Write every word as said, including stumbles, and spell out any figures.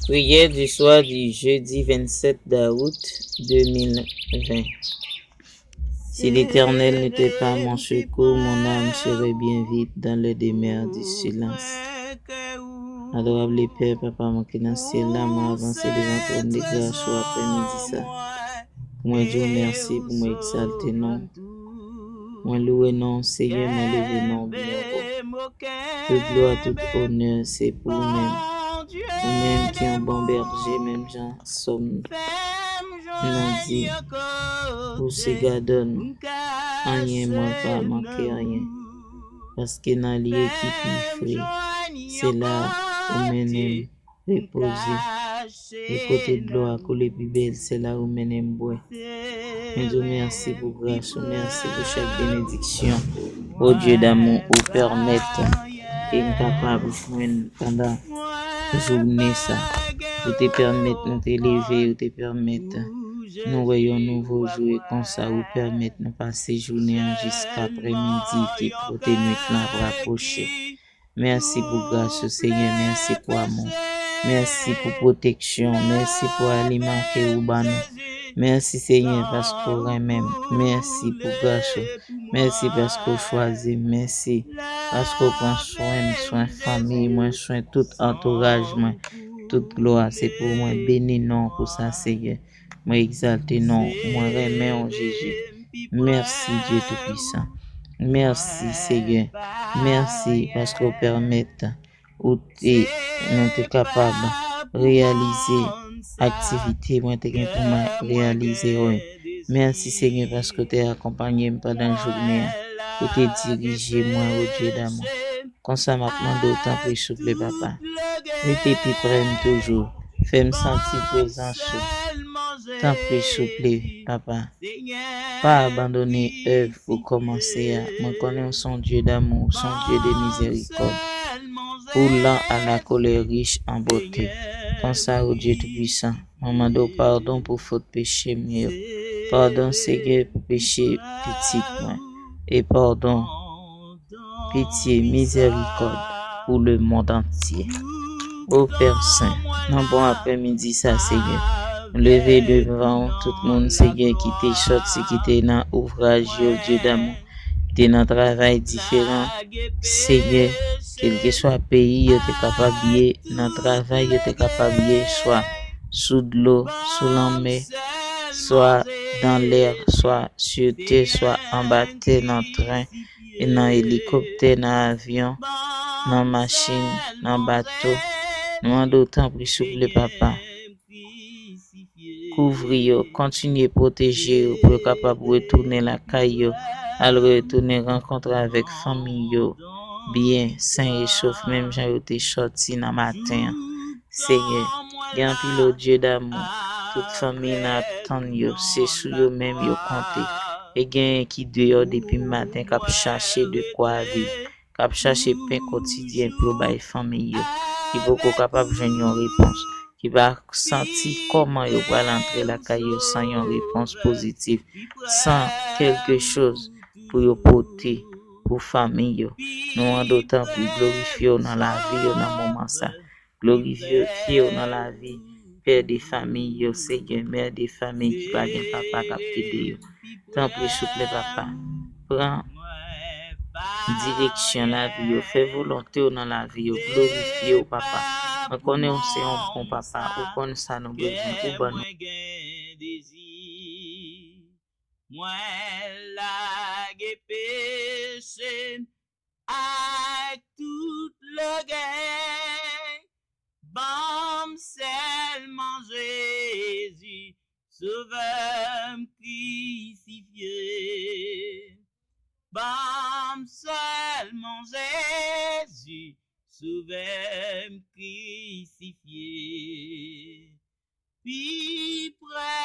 Prière du soir du jeudi vingt-sept d'août deux mille vingt. Si l'Éternel n'était pas mon secours, mon âme serait bien vite dans les demeures du silence. Adorable Pè, Papa mwen ki nan syèl la, mwen avanse devan twòn de gras ou aprèmidi sa. Pou mwen di w mèsi, pou mwen egzalte non w. Mwen louwe non w, Senyè, mwen leve non w byen wo. Tout glwa, tout onè, se pou ou menm. Ou menm ki yon bon bèje, menm jan Sòm nan di, ou se gadò m, anyen mwen pa manke anyen. Paske nan lye ki pi fre, se la ou mennen m repoze. E kote dlo a koule pi bèl, se la ou mennen m bwè. Mwen di w mèsi pou gras ou, mèsi pou chak benediksyon. O Dye damou, ou pèmèt ke m kapab jwenn pandan jounen sa. Ou te pèmèt nou te leve, ou te pèmèt nou wè yon nouvo jou, e konsa ou pèmèt nou pase jounen an jiska aprèmidi ki kote nwit lan ap rapwoche. Mèsi pou gras ou, Senyè. Mèsi pou amou. Mèsi pou pwoteksyon. Mèsi pou aliman ke ou ban nou. Mèsi, Senyè, paske w renmen m. Mèsi pou gras ou. Mèsi paske w chwazi m. Mèsi paske w pran swen m, swen fanmi mwen, swen tout antouraj mwen. Tout glwa se pou mwen. Beni non w pou sa, Senyè. Mwen egzalte non w. Mwen renmen w, Jezi. Mèsi, Dye Toupisan. Mèsi, Senyè. Mèsi paske w pèmèt ou te, nou te kapab reyalize aktivite mwen te gen pou mwen reyalize yo. Mèsi, Senyè, paske w te akonpanye m pandan jounen an. Ou te dirije mwen, o Dye damou. Konsa m ap mande w, tanpri, souple, Papa. Rete pi pre m toujou. Fè m santi prezans ou. Tanpri, souple, Papa. Pa abandone èv ou kòmanse a. Mwen konnen w se yon Dye damou, w se yon Dye de mizerikòd. Ou lent à la colère, riche en bonté. Konsa, o Dye Toupisan, mwen mande w padon pou fot peche m yo. Padon, Senyè, pou peche pitit mwen. E padon, pitye, mizerikòd pou lemonn antye. O Pè Sen, nan bon aprèmidi sa, Senyè, m leve devan w tout moun, Senyè, ki te sòti, ki te nan ouvraj yo, Dye damou, ki te nan travay diferan, Senyè, kèlkeswa peyi yo te kapab ye, nan travay yo te kapab ye, swa sou dlo, sou lanmè, swa dan lè, swa sou tè, swa anba tè, nan tren, e nan elikoptè, nan avyon, nan machin, nan bato. Nou mande w, tanpri, souple, Papa. Kouvri yo, kontinye pwoteje yo pou yo kapab retounen lakay yo, al retounen rankontre avèk fanmi yo byen, sen e sof, menm jan yo te sòti nan maten an. Senyè, gen anpil, o Dye damou, tout fanmi nan ap tann yo, se sou yo menm yo konte. E genyen ki deyò depi maten k ap chache de kwa viv, k ap chache pen kotidyen pou yo bay fanmi yo, ki poko kapab jwenn yon repons, ki pa santi kòman yo pral antre lakay yo san yon repons pozitif, san kèlke choz pou yo pote pou fanmi yo. Nou mande w, tanpri, glorifye w nan lavi yo nan moman sa. Glorifye w nan lavi pè de fanmi yo, Senyè, mè de fanmi ki pa gen papa k ap ede yo. Tanpri, souple, Papa, pran direksyon lavi yo, fè volonte w nan lavi yo, glorifye w, Papa. Mwen konnen w se yon bon Papa, ou konn sa nou bezwen, ou ban nou. Mwen lage peche m ak tout lògèy. Ban m sèlman Jezi, Sovè m krisifye. Ban m sèlman Jezi, Sovè m krisifye. Pi pre